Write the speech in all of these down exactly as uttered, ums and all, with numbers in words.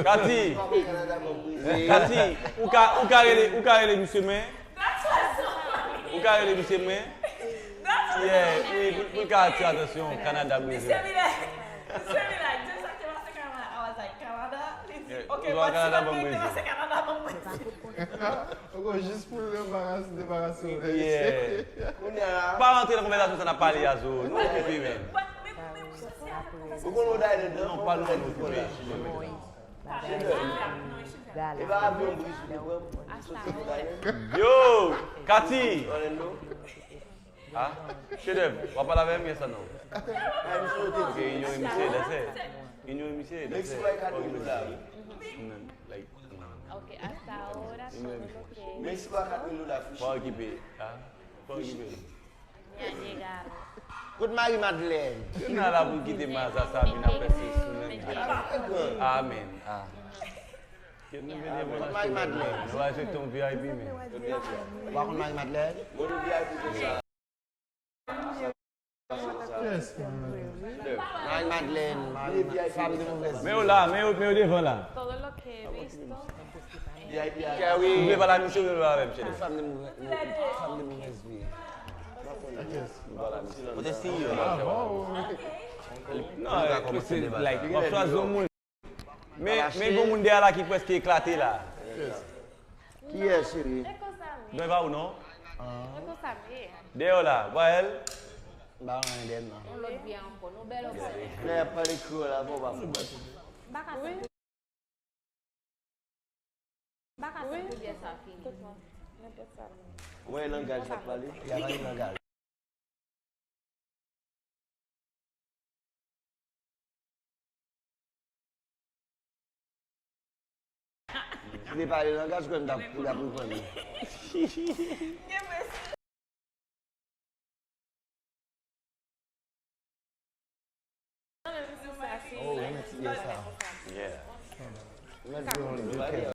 Kati, Kati, ou ka, ou ka rele, ou ka rele misye mwen. Ou ka rele misye mwen. Yeah, wi, pou, pou l ka atire atansyon Kanada, Brezil. Misye vin la, misye vin la, just after Canada, I was like, Canada? Li di, yeah, ok, ou wè Kanada, ban m Brezil. Kanada, ban m Brezil. Poko jis pou l anbarase, debarase w. Yeah. Pa rantre nan konvèsasyon sa n ap pale a, Zo. Nou okipe, men. Ou konn ou dayè nan non, pa nou konn okipe. E pa avyon Briz ou te pran pou soti Fòtalè? Yo, Kati. Orlando. Ah, chedèv, w ap pale avè m, yes or no? Ok, inyore misye, that's it. Inyore misye, that's it. Mexico a kat mil dola, wi. Mm, like, mm. Ok, hasta ahora todo lo que Mexico a kat mil dola, free shipping. Pa okipe, ah, pa okipe. Ya llegaron. Kot Marie Madeleine? Yo nan la pou kite maza sa vin ap pèse sou menm. Amen. Ah. Kot Marie Madeleine? Nou va jete yon V I P, men. Ou pa konn Marie Madeleine? Yes. Marie Madeleine, Marie Ma-, femme de mauvaise vie. Men yo la, men yo, men yo devan la. Todo lo que he visto. Kerry. Ou vle pale a misye, ou vle pale avè m, cheri? Femme de mauvaise, femme de mauvaise vie. Kote C E O? Non, se like, w ap chwazi yon moun. Men, men gon moun dèyè la ki prèske eklate la. Kiyès, cheri? Dèyè pa ou non? Dèyè w la, Wael? M pa anyen dèyè m nan. Yon lòt byen ankò, nou bèl obsève. Lè y ap pale kreyòl la, bon, w pa foubat. M pa ka tann pou byè sa fini. Wè langaj l ap pale. Y a pale langaj. Si te pale langaj, kwè m t ap, m t ap reponn li. Oh, remèt ti byè sa. Yeah. Remèt ti byè sa.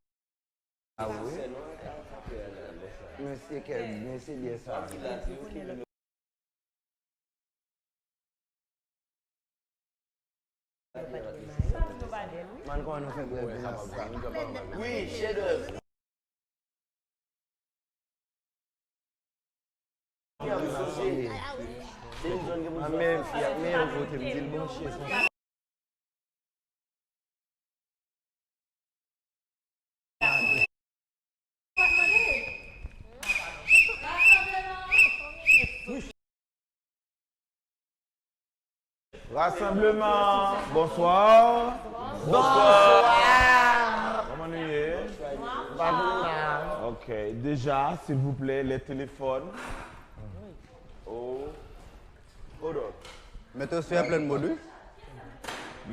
Ah, wi. Mesye kè, mesye byè sa. Man, kòman nou fè bwè byè sa? Wi, chedèv. Mwen menm fi a, men yo vote m di l bon chè sa. Rasanbleman, bonswa. Bonswa. Kòman nou ye? Pa nou la. Ok, deja, silvouplè, lè telefòn. Oh. Hold up. Mete yo sou airplane mode, wi.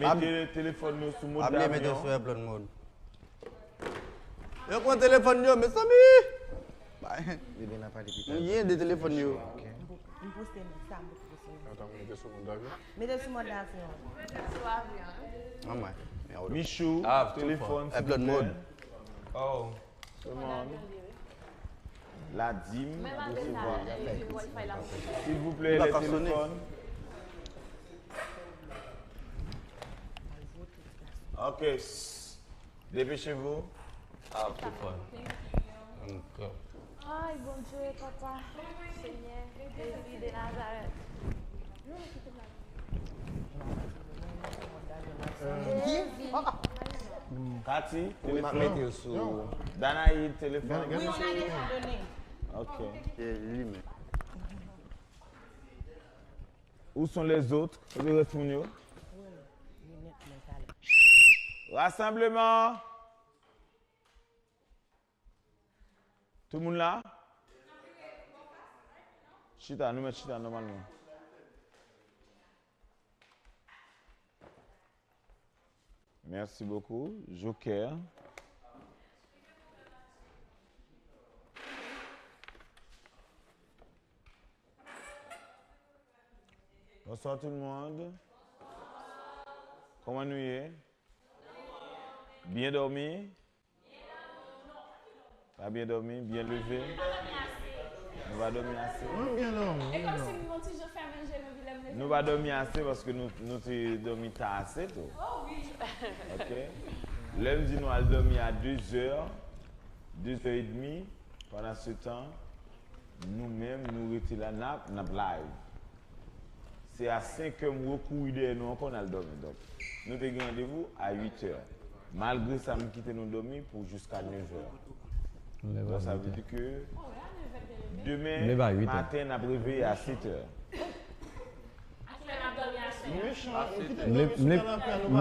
Mete telefòn nou sou mode avyon. Pa bliye mete yo sou airplane mode. Yo pran telefòn yo, mezanmi! Bay. Bebe nan pale pita. Nou gen de telefòn yo. Ok. M poste sa, m poste. Ata, mete sou mode avyon. Mete sou mode avyon. Mete sou avyon. Manman, men ou Michou, telefòn, silvouplè. Airplane mode. Oh. Sèlman la dim n ap resevwa. Silvouplè, lè telefòn. Ok. Dépêchez-vous. Ah, telefòn. Ay, Bondye, papa, Senyè, Jezi de Nazarèt. Kati, telefòn. Danaïde, telefòn. Wi, on a déjà donné. Ok. Où sont les autres? Kote rès moun yo? Rasanbleman. Tout moun la? Chita, nou mèt chita nòmalman. Merci beaucoup, Joker. Bonswa tout moun. Kòman nou ye? Byen dòmi? Pa byen dòmi, byen leve. Nou pa dòmi ase. Nou byen dòmi, nou byen dòmi. Nou pa dòmi ase paske nou, nou te dòmi ta ase tou. Ok. Lè m di nou al dòmi a de zè, de zè edmi, pandan se tan, nou menm, nou rete la, n ap, n ap live. Se a senk è m rekouri dèyè nou ankò, n al dòmi. Donk, nou te gen randevou a uit è. Malgre sa, m kite nou dòmi pou jiska nèf è. Donk, sa vle di ke demen maten, n ap reveye a sèt è. M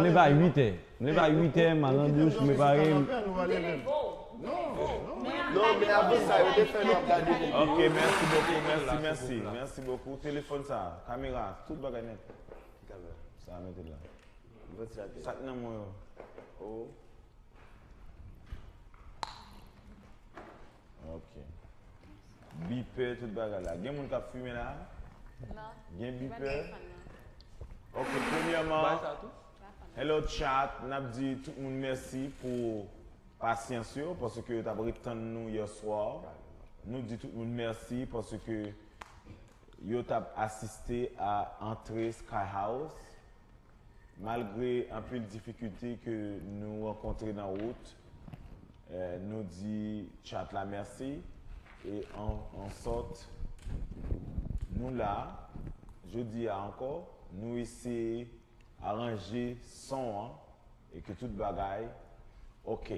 leve a uit è. M leve a uit è, m al nan douch, m prepare m. Non, non. Non, men avan sa, yo te fè nou ap gade depi. Ok, mèsi bokou, mèsi, mèsi, mèsi bokou. Telefòn sa, kamera, tout bagay nèt. Sa a mete la. Sa k nan mwen yo. Oh. Ok. Bipè, tout bagay la. Gen moun k ap fimen la? Non. Gen Li pa bipè? nan ekran nan. Ok, premyèman, hello chat, n ap di tout moun mèsi pou pasyans yo, paske yo t ap ret tann nou yè swa. Nou di tout moun mèsi paske yo t ap asiste a antre Sky House. Malgre anpil difikilte ke nou rankontre nan wout, eh, nou di chat la mèsi e an, an sòt nou la, jodi a ankò, nou eseye aranje son an e ke tout bagay ok.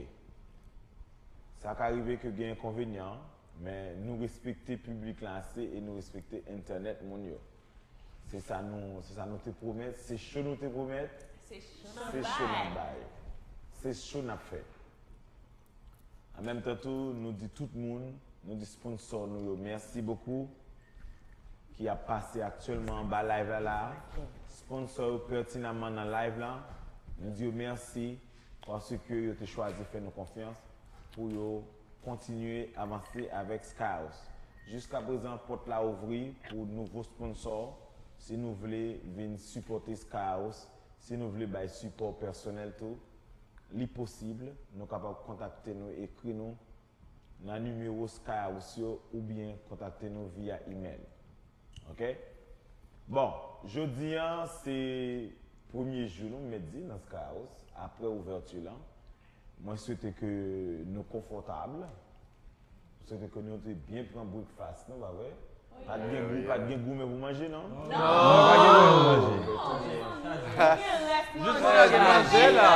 Sa ka rive ke gen enkonvenyan, men nou respekte piblik la ase e nou respekte entènèt moun yo. Se sa nou, se sa nou te pwomèt, se show nou te pwomèt, Se se show n ap bay. Se show n ap fè. An menm tan tou, nou di tout moun, nou di sponsò nou yo mèsi bokou ki ap pase aktyèlman anba live la la. Sponsò yo pètinamman nan live la, nou di yo mèsi paske yo te chwazi fè nou konfyans pou yo kontinye avanse avèk Skyhouse. Jiska prezan, pòt la ouvri pou nouvo sponsò. Si nou vle vin sipòte Skyhouse, si nou vle bay sipò pèsonèl tou, li posib, nou kapab kontakte nou, ekri nou nan nimewo Skyhouse yo oubyen kontakte nou via email. Ok? Bon, jodi a se premye jou nou, m mèt di, nan Skyhouse, apre ouvèti la. Mwen swete ke nou konfòtab. M swete ke nou te byen pran breakfast nou, pa vre? Pa t gen gou, pa t gen goumen pou manje, non? Non, pa gen goumen pou manje. Jis mwen lage manje la.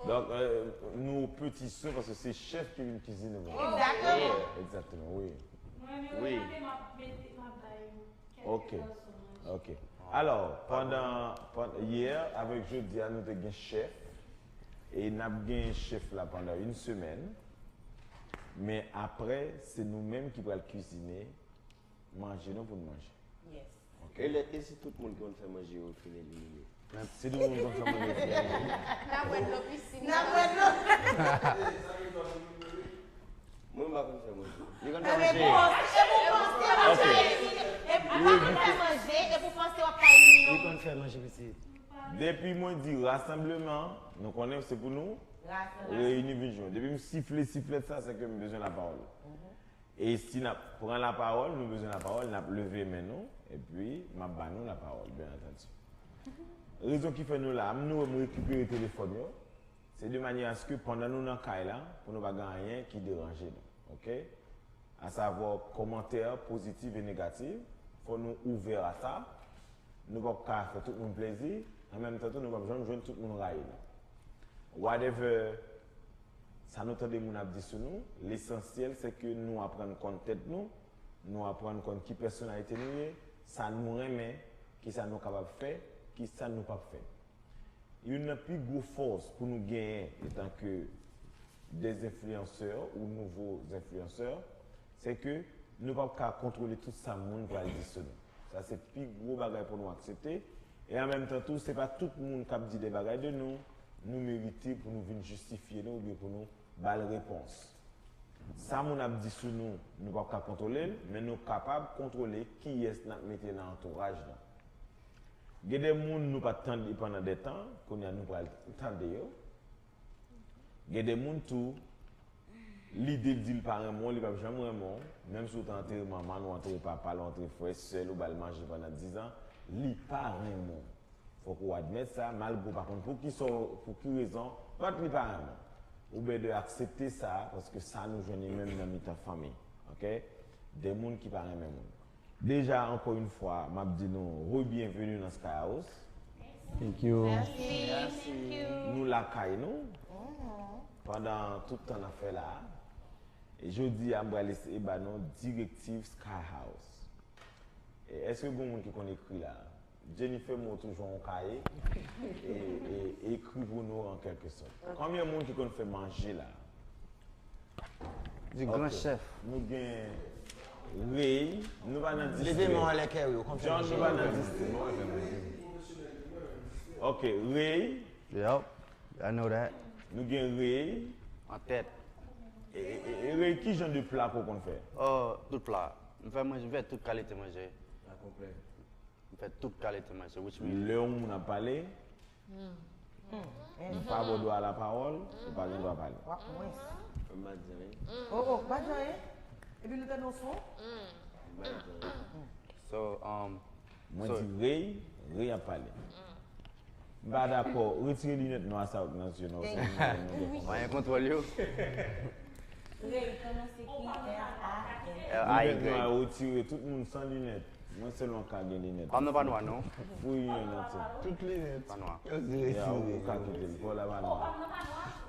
Donk, eh, nou peti swen paske se chèf ki vin kizine pou nou. Egzakteman. Egzakteman, wi. Wi. Ok. Ok. Alò, pandan, pandan yè avèk jodi a, nou te gen chèf. E n ap gen chèf la pandan yon semèn. Men apre, se nou menm ki pral kizine manje nou pou n manje. Yes. Ok? E lè, e si tout moun ki konn fè manje yo fin elimine? Men si tout moun konn fè manje yo fin elimine. N ap wè dlo pisin. N ap wè dlo. Mwen m pa konn fè manje. Li konn fè manje. E pou panse w ap ka elimine. E pou panse w ap ka elimine. Li konn fè manje pitit. Depi mwen di rasanbleman, nou konnen se pou nou reyini vin jwenn. Depi m sifle siflèt sa, se ke m bezwen lapawòl. E si n ap pran lapawòl, nou bezwen lapawòl, n ap leve men nou, epi m ap ba nou lapawòl, byen antandi. Rezon ki fè nou la, nou wè m rekipere telefòn yo, se de manyè aske pandan nou nan kay la, pou nou pa gen anyen ki deranje nou, ok? Asavwa kòmantè pozitif e negatif, fò nou ouvè a sa. Nou p ap ka fè tout moun plezi, an menm tan tou nou p ap janm jwenn tout moun rayi nou. Whatever sa nou tande moun ap di sou nou, lesansyèl se ke nou aprann konn tèt nou, nou aprann konn ki pèsonalite nou ye, sa nou renmen, ki sa nou kapab fè, ki sa nou p ap fè. Youn nan pi gwo fòs pou nou genyen etanke des enfliyansè ou nouvo enfliyansè, se ke nou p ap ka kontwole tout sa moun pral di sou nou. Sa se pi gwo bagay pou nou aksepte. E an menm tan tou, se pa tout moun k ap di de bagay de nou, nou merite pou nou vin jistifye nou oubyen pou nou ba l repons. Sa moun ap di sou nou, nou p ap ka kontwole l, men nou kapab kontwole kiyès n ap mete nan antouraj nou. Gen de moun nou pa t tande pandan de tan, kounye a nou pral tande yo. Gen de moun tou, lide l di l pa renmen w, li p ap janm renmen w. Menm si w te antere manman l, w antere papa l, w antere frè, sè l, ou ba l manje pandan dizan, li pa renmen w. Fòk ou admèt sa, malgre ou pa konn pou ki, pou ki rezon, but li pa renmen w. Ou bède aksepte sa, paske sa nou jwenn li menm nan mitan fanmi. Ok? De moun ki pa renmen moun. Deja, encore une fois, m ap di nou re-byenveni nan Sky House. Thank you. Merci. Thank you. Nou lakay nou. Pandan tout tan n ap fè la a. E jodi a, m pral eseye ba nou direktiv Sky House. E èske gen moun ki konn ekri la? Jennifer, mwen toujou yon kaye. E, e, ekri pou nou an kèlke sòt. Konbyen moun ki konn fè manje la? Du grand chef. Nou gen Ray, nou pa nan distrè. Leve men w anlè kè wi, ou konn fè John, nou pa nan distrè. Ok, Ray, Yep, I know that. Nou gen Ray. An tèt. E, e, e Ray, ki jan de pla ke w konn fè? Oh, tout pla. M fè manje, m fè tout kalite manje. M fè tout kalite manje, which means Lè yon moun ap pale, ou pa ba w dwa lapawòl, ou pa gen dwa pale. W ap mwens. M pa di anyen. Oh, oh, pa di anyen. Epi nou tande yon son? So, um, Mwen di Ray, Ray ap pale. M pa dakò, retire linèt nwa sa yo k nan zye nou. Mwen kontwòl yo. Ray, pwononse ki R A N. L A Y. Linèt nwa yo retire, tout moun san linèt. Mwen sèlman ka gen linèt. Pam nan pa nwa non. Fouye nan tèt. Tout linèt. Pa nwa. Yo di retire. Ou ka kite l, pa w la pa nwa.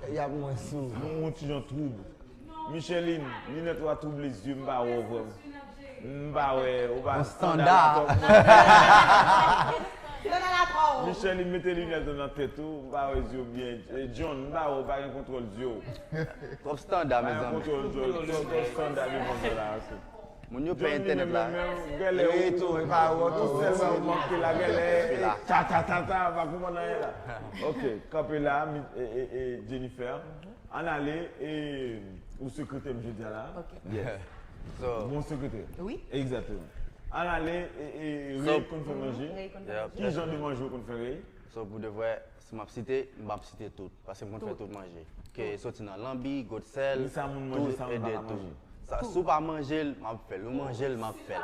Y ap mwen sou. Mwen yon ti jan twoub. Micheline, linèt ou a twouble zye m, m pa wè w vrèman. M pa wè, ou pa Yon standard. Micheline, mete linèt ou nan tèt ou, m pa wè zye w byen. E John, m pa wè w, pa gen kontwòl zye w. Twòp standard, Pa gen mezanmi. kontwòl zye w, twòp standard devan zye w la, ok. Moun yo pè entènèt la. Gèlè ou sèlman ou manke la, gèlè. Ta ta ta ta, pa konprann anyen la. Ok, kanpe la, mi- e, e, e, Jennifer. Ann ale, e, ou sekretè m jodi a la. Ok. Yes. So, Bon sekretè. Oui. Egzakteman. Ann ale, e, e, So- Ray konn fè manje. Ray konn fè Yeah. manje. Ki jan de manje ou konn fè, Ray? So pou de vrè, si m ap site, m p ap site tout. Paske m konn fè Tout. Tout manje. Ke soti nan lanbi, got sèl, Ki sa moun manje, tout sa moun e pa de ka tout. manje? Sa, si w pa manje l, m ap fè l. Ou manje l, m ap fè l.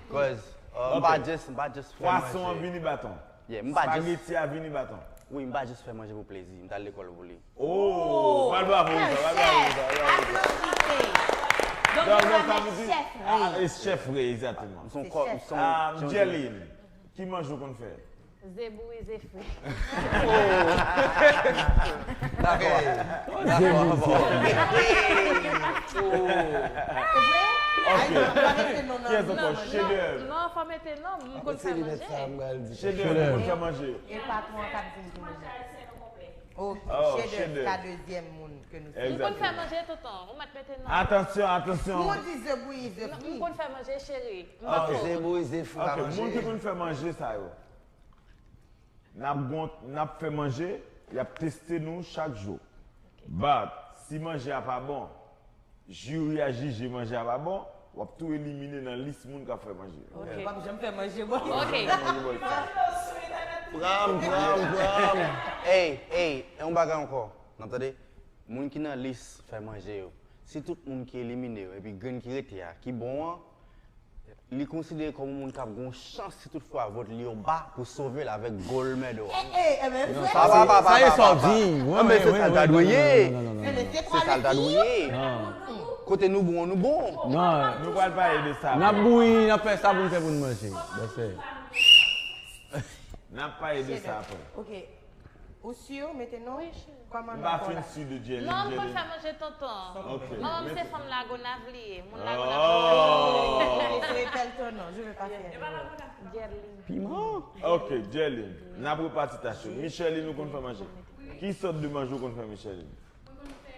Cause, uh, m Ok. pa just, m pa just fè Pwason an manje. vini baton. Yeah, m pa just, Spaghetti a vini baton. Wi, m pa just fè manje pou plezi. M t al lekòl pou li. Oh, pral bravo pou sa, pral bravo pou sa, pral bravo pou sa. Donk Donk, nou donk, sa renmen vle di, chèf ah, Ray. E chèf Ray, egzakteman. M son kò, m son Ah, son- Jelly, ki manje ou konn fè? Ze bouyi, ze fri. Dakò. Dakò, bon. Ok. Kiyès ankò? Chedèv. Non, fò mete non, m konn fè manje. Chedèv, ou konn fè manje. E patwon an k ap di m ki manje. Ok, Oh, Chedèv, Chedèv. Ka dezyèm moun ke nou M konn fè Egzakteman. Manje tonton, ou mèt mete non. Atansyon, atansyon. Ou di ze bouyi, ze M fri. Konn fè manje, cheri. M Ah, pa ok. Ze bouyi, ze fri pa Ok, moun ki manje. Konn fè manje sa yo. N ap gon, n ap fè manje, y ap teste nou chak jou. But, si manje a pa bon, jiri a jije manje a pa bon, w ap tou elimine nan lis moun k ap fè manje. Ok, w ap janm fè manje bon. Ok. Pran m, pran m, pran m. Ey, ey, e yon bagay ankò. N ap tande? Moun ki nan lis fè manje yo. Si tout moun ki elimine yo, epi grenn ki rete a, ki bon an, li konsidere kòm yon moun k ap gon chans si tout fwa vòt li yo ba pou sove l avèk gòl mèdo a. Eh, eh, men, Sa se sa e sa w di. Ah, men se sa l ta dwe ye. Non, non, non, non, non. Se sa l ta dwe ye. Kote nou bon, nou bon. Non. Nou pral pale de sa. N ap bouyi, n ap fè sa pou n fè pou n manje. That's it. N ap pale de sa apre. Ok. Ou si, mete non? Kòman M non pa pa fin la? si de Jelly. Non, m konn Jelly. fè manje tonton. Ok. Manman m Mete- se fanm Lagonav li ye. Moun Lagonav. Oh. Je vais pas faire. Jelly. Piman. Ok, Jelly. N ap repati tach yo. Micheline, ou konn fè manje. Ki sòt de manje ou konn fè, Micheline? Mwen konn fè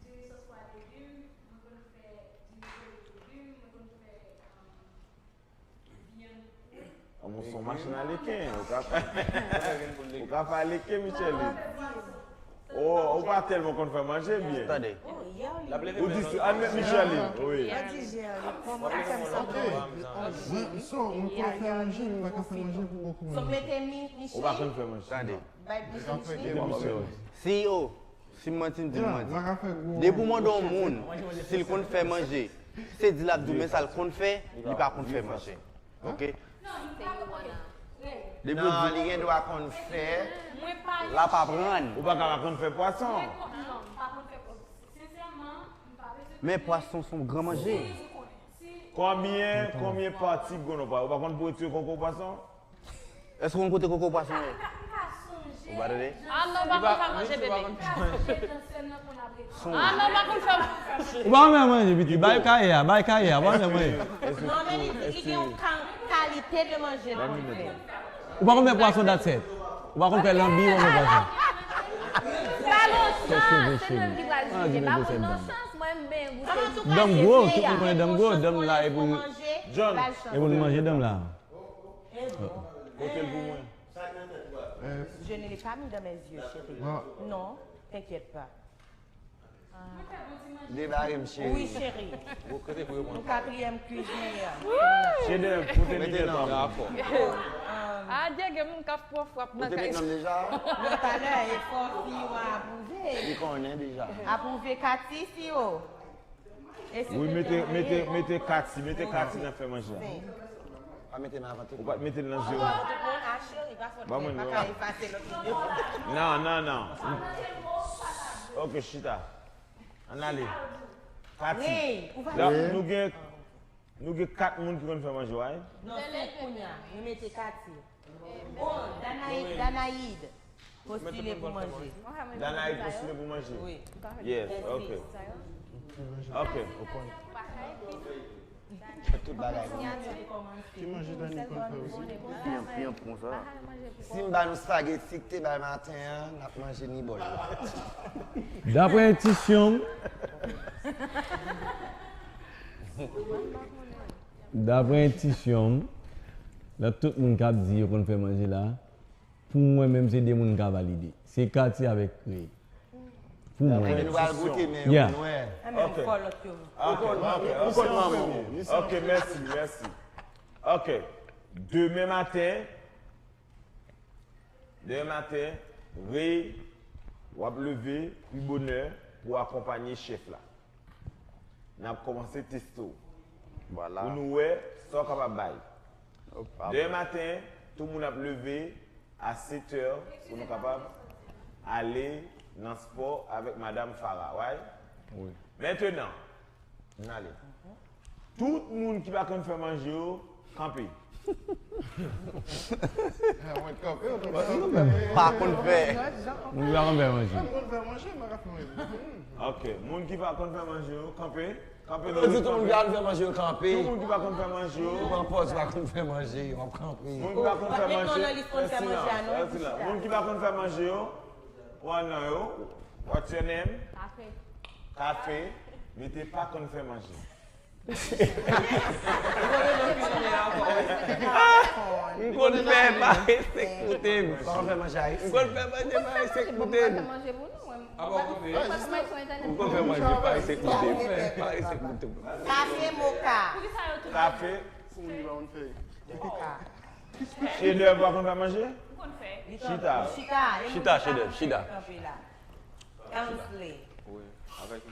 diri sòs pwa legim, mwen konn fè diri pwouve legim, mwen konn fè vyann. An, mwen se yon machin a leken. Ou ka fè, ou ka fè a leken, Micheline. Oh, ou pa tèlman konn fè manje byen. Tande. Ou di, admèt Micheline, wi. Mwen di Jelly, kòman ou fè m santi? Mwen, so, mwen konn fè manje, mwen pa ka fè manje pou bokou moun. Mete mi, mi Ou pa konn fè manje. Tande. Bay mi, Mete Micheline. Si yo, si m manti, m di m Ya, manti. mwen ka fè gwo. Depi w mande yon moun si l konn fè manje, se di l ap di w men sa l konn fè, li pa konn fè manje. Ok? Non, li pa konn. Depi w di li gen dwa konn fè, l ap aprann. Ou pa ka pa konn fè pwason. Men pwason se yon gran manje. Konbyen, konbyen pati gono pa? Ou pa konn pou retire koko pwason? Èske w konn kote koko pwason ye? Ou pa tande? Ah non, ou pa konn fè manje, bebe. Ah non, ou pa konn fè manje. Ou pa konn fè manje, pitit. Bay kayè a, bay kayè a, ou pa konn fè manje. Non, men li, li gen yon ka-, kalite de manje l konn fè. Ou pa konn fè pwason, that's it. Ou pa konn fè lanbi, ou pa konn fè pwason. Sa gon chans, se nou menm ki pral jije. Pa pou nan chans, mwen m benyen goute. Danm gwo, tout moun konnen danm gwo, danm la e pou, e pou nou manje danm la. Kote l pou mwen? Je ne l'ai pas mis dans mes yeux, chérie. Non, t'inquiète pas. Debare m, cheri. Wi, cheri. Nou katriyèm kiznyè. Chedèv, pote li nan. Dakò. Ah, Dye, gen moun k ap pran frap nan kay. Ou te met non m deja? Non, talè, e fò fi yo apwouve. Li konnen deja. Apwouve Kati, fi yo. Wi, mete, mete, mete Kati, mete Kati nan fè manje a. Pa mete nan avan tout moun. Ou pa t mete l nan zye. Ba mwen non. Non, non, non. Ok, chita. Ann ale. Kati. La, nou gen, nou gen kat moun ki konn fè manje, wi. Non, senk kounye a. Nou mete Kati. Oh, Danaïd, Danaïd. Postile pou manje. Danaïd postile pou manje. Wi. Yes, ok. Ok. Tout bagay. Ki manje Dani konn fè osi? Piyan, piyan pon sa. Si m ba nou spaghetti k te bay maten an, n ap manje ni bòl. Daprè entisyon m, daprè entisyon m, nan tout moun k ap di yo konn fè manje la, pou mwen menm, se de moun m ka valide. Se Katy avèk Ray. Pou mwen. Enben, nou pral goute, men nou wè. Enben, fò lòt yo. Ok, ok, ok. Ou konn manman w. Ok, mèsi, mèsi. Ok. Demen maten, demen maten, Ray, w ap leve pi bonè pou w akonpanye chèf la. N ap kòmanse teste w. Vwala. Pou nou wè sa w kapab bay. Demen maten, tout moun ap leve a sèt è pou nou kapab ale nan spò avèk Madam Farah, right? Wi. Mentenan, n ale. Tout moun ki pa konn fè manje yo, kanpe. Pa konn fè. Moun ki pa konn fè manje. Mwen konn fè manje, mwen ka fè manje. Ok, moun ki pa konn fè manje yo, kanpe. Kanpe. Yo di tout moun ki pa konn fè manje yo, kanpe. Tout moun ki pa konn fè manje yo. Ou pran pòz pa konn fè manje, w ap kanpe. Moun ki pa konn fè manje, rete la, rete la. Moun ki pa konn fè manje yo, pran nan yo. What's your name? Kafe. Kafe. Mete pa konn fè manje. M konn fè pa rese koute m. M konn fè manje pa rese koute m. M konn fè manje pa rese koute m. Pa rese koute m. Kafe, moka. Kafe. Moka. Chedèv pa konn fè manje? Chita. Chita, chedèv, chita. Ansley. Wi, avèk Y.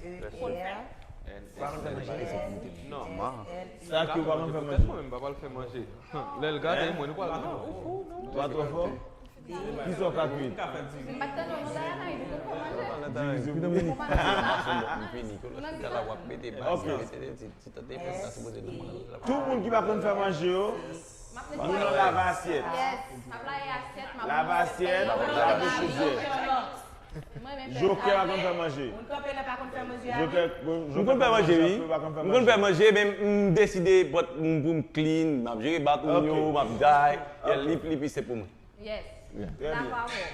E R. N S. Non. Sa ki w pa konn fè manje. Mwen menm pa pral fè manje. Lè l gade mwen, nou pral, non, ou fou, non. Ou pa twò fò? Kisa w ka kwit? M pa t tande w la, Anaïd, ou konn fè manje? Divize pou mwen. Tout moun ki pa konn fè manje yo, nou nan lave asyèt. Lave asyèt, lave chodyè. Jokè pa konn fè manje. Jokè, m konn fè manje, wi. M konn fè manje, men m deside, but, m, pou m clean, m ap jere baton yo, m ap day, li, li pi senp pou mwen. Yes. Trè byen. Dakò avè w.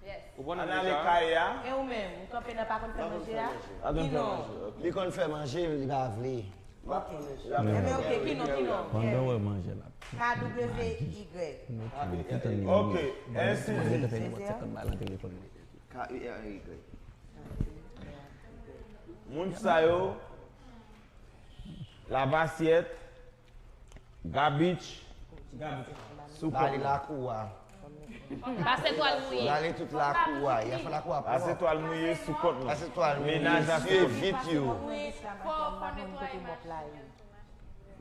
Yes. Ou konn ale kay a? E ou menm, ou kanpe nan pa konn fè manje a? Pa konn fè manje, ok. Li konn fè manje, li pa vle. Ok. Enben, ok, ki non, ki non? Pandan w wè manje la. K W Y. Ok, ensi di. K U R Y. Moun sa yo, lave asyèt, garbage, sou kòk la. Ba li lakou a. Pase twal mouye. Ba li tout lakou a. Y a fè lakou a pwòp. Pase twal mouye sou kòk la. Pase twal mouye, eseye vit yo. Fò, fò netwaye mach.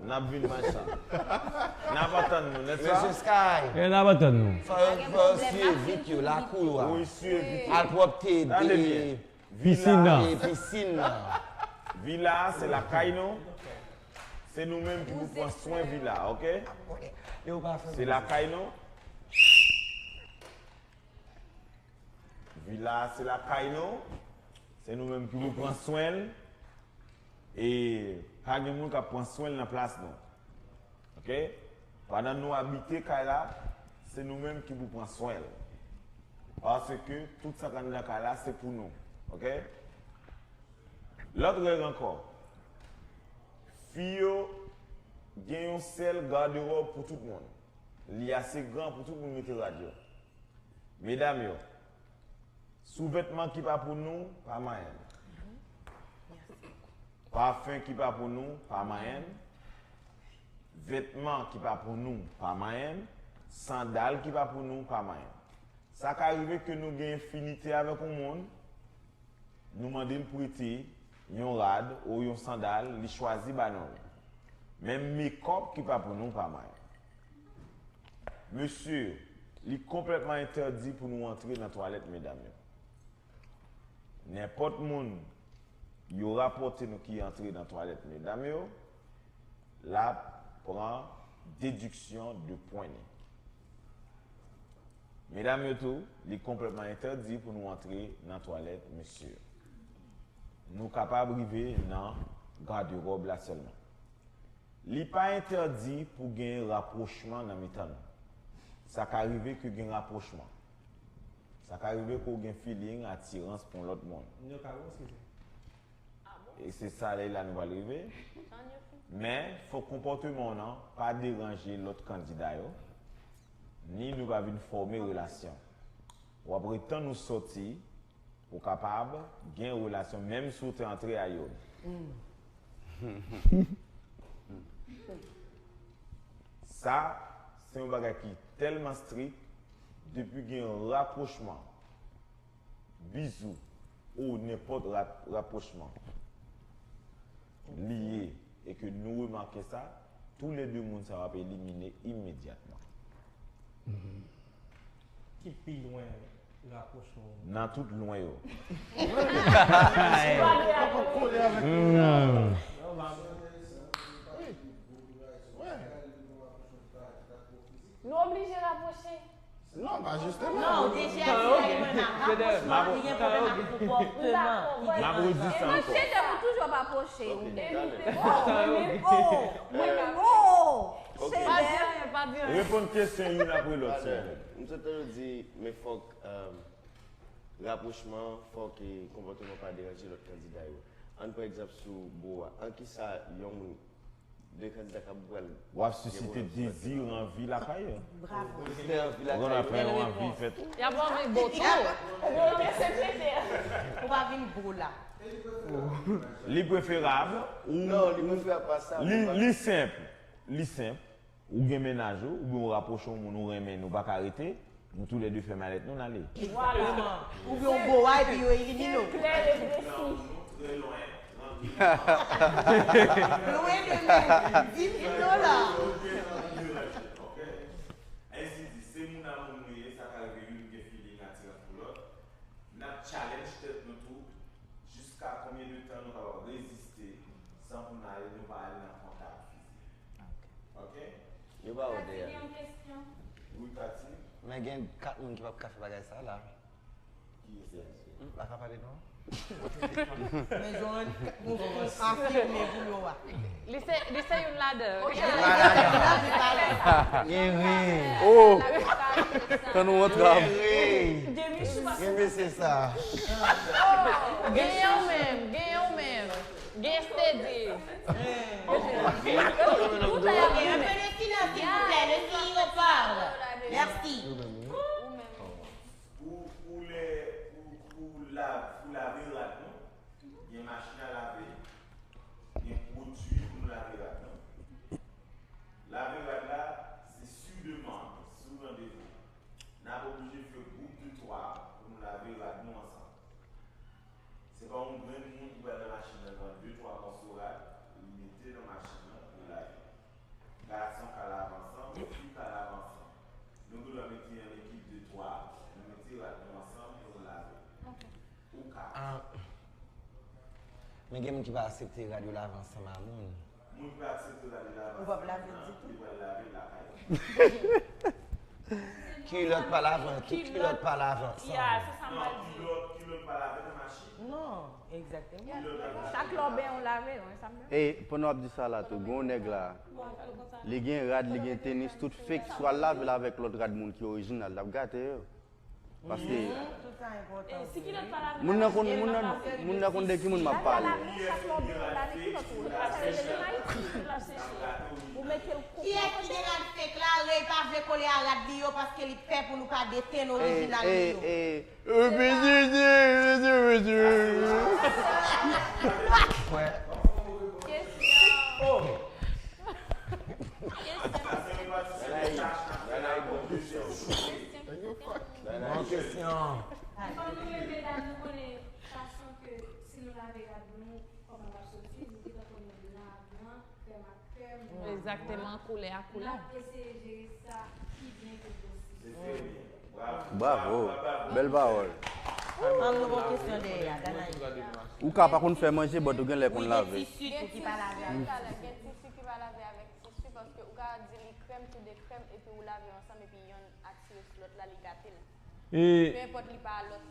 N ap vin, machan. N ap antann nou, nèspa? Mesye Sky. E n ap antann nou. Fò yo, fò yo siye vit yo, lakou yo a. Wi, siye vit yo. Al pwòpte, tande byen. Pisin nan. E pisin nan. Vila a, se lakay nou. Se nou menm ki pou pran swen vila, oke? Se lakay nou. Vila a, se lakay nou. Se nou menm ki pou pran swen l. E pa gen moun k ap pran swen l nan plas nou. Oke? Pandan nou abite kay la, se nou menm ki pou pran swen l. Paske tout sa k anndan kay la, se pou nou. Oke? Lòt règ ankò. Fi yo gen yon sèl gaderòb pou tout moun. Li ase gran pou tout moun mete rad yo. Medam yo, souvètman ki pa pou nou, pa manyen l. Pafen ki pa pou nou, pa manyen l. Vètman ki pa pou nou, pa manyen l. Sandal ki pa pou nou, pa manyen l. Sa ka rive ke nou gen enfinite avèk yon moun, nou mande l prete yon rad ou yon sandal, li chwazi ba nou li. Menm mekòp ki pa pou nou, pa manyen l. Mesye, li konplètman entèdi pou nou antre nan twalèt medam yo. Nenpòt moun yo rapòte nou ki antre nan twalèt medam yo, l ap pran dediksyon de pwen li. Medam yo tou, li konplètman entèdi pou nou antre nan twalèt mesye yo. Nou kapab rive nan gaderòb la sèlman. Li pa entèdi pou gen rapwochman nan mitan nou. Sa ka rive ke gen rapwochman. Sa ka rive ke w gen feeling, atirans pou yon lòt moun. Yo ka, eskize. E se sa lè la nou pral rive. Men, fòk konpòteman w nan pa deranje lòt kandida yo, ni nou pa vin fòme relasyon. W ap ret tann ou sòti, pou w kapab gen relasyon, menm si w te antre a youn. Sa, se yon bagay ki tèlman strik, depi gen rapwochman, bizou, ou nenpòt ra-, rapwochman li ye, e ke nou remake sa, toulède moun sa yo ap elimine imedyatman. Ki pi lwen rapwochman w? Nan tout lwen yo. Hmm. Nou oblije rapwoche. Non, pa jisteman. Non, deja, si w ta gen pwoblèm ak rapwochman, li gen pwoblèm ak konpòteman. M ap redi sa ankò. Mesye, te pou toujou ap apwoche ou menm. Oh, mwen menm, oh. Pa di anyen, pa di anyen. Reponn kesyon youn apre lòt, silvouplè. M sot tande w di, men fòk, euh, rapwochman, fòk, eh, konpòteman pa deranje lòt kandida yo. Ann pran egzanp sou Bro a. An kisa yon moun, de kandida k ap pral... W ap sisite dezi, anvi lakay yo. Bravo. Ou konn apre yon anvi fèt. Y ap anvi bo tou. Ou pa vin bo la. Li preferab ou... Non, li preferab pa sa. Li, li senp. Li senp. Ou gen mennaj ou, oubyen ou rapwoche yon moun ou renmen, nou pa ka rete, nou toulède fè malèt nou, n ale. Vwala. Oubyen yon bo a, epi yo elimine w. Klè e presi. Lwen de men, dis mil dola. Ensi di, se moun a moun nou ye, sa ka rive youn gen feeling, atirans pou lòt. N ap challenge tèt nou tou, jiska konbyen de tan nou kapab reziste san pou n ale, nou pa ale nan kontak fizik. Ok? Yo pa wè w dèyè. Wi, Katy? Men gen kat moun ki p ap ka fè bagay sa la. Kiyès? M pa ka pale non. Men Joanne, nou, nou afime pou yo a. Li se, li se youn ladan. Ere. Oh! Tann ou antre avè m. Ere. Gen mesye sa. Genyen w menm, genyen w menm. Gen stedi. Ok, un peu de silence, s'il vous plaît, le C E O parle. Merci. Pou, pou lè, pou, pou la, pou lave rad nou, gen machin a lave, gen pwodui pou nou lave rad nou. Lave rad la, se sou demann, sou randevou. N ap oblije fè gwoup de twa pou nou lave rad nou ansanm. Se pa yon grenn moun ki pral nan machin nan, pran de twa mòso rad, li mete nan machin nan, li lave. Gason ka lave ansanm, fi ka lave ansanm. Nou gendwa mete an ekip de twa, nou mete rad nou ansanm pou nou lave. Ou ka. Ah. Men gen moun ki pa aksepte rad yo lave ansanm a moun. Moun ki pa aksepte rad yo lave ansanm, li pral lave l lakay li. Kilòt pa lave, tout kilòt pa lave ansanm. Non, kilòt, kilòt pa lave nan machin. Non, egzakteman. Chak lè w benyen w lave, wi, sa m. E pandan w ap di sa la tou, gen yon nèg la, li gen rad, li gen tenis, tout fake, si w al lave l avèk lòt rad moun ki orijinal, l ap gate yo. Paske moun nan konn, moun nan, moun nan konn de ki moun m ap pale. Kiyès ki gen rad fake la, Rey pa vle kole a rad li yo paske li pè pou nou pa detenn orijinal li yo. Bon kesyon. Fò nou leve la nou konnen fason ke si nou lave rad nou kòman l ap soti, nou gentan konn nan blan, krèm ak krèm, nwa ak nwa. Egzakteman, koulè ak koulè. N ap eseye jere sa pi byen ke posib. Bravo. Bèl pawòl. An nou gon kesyon dèyè a, Danaï. Ou ka pa konn fè manje, but ou genlè konn lave. Gen tisi tou ki pa lave Gen avèk talè, gen tisi ki pa lave avèk tisi paske ou ka di li krèm, tou de krèm, epi ou lave yo ansanm, epi yonn atire sou lòt la, li gate l. E Pe enpòt li pa lòt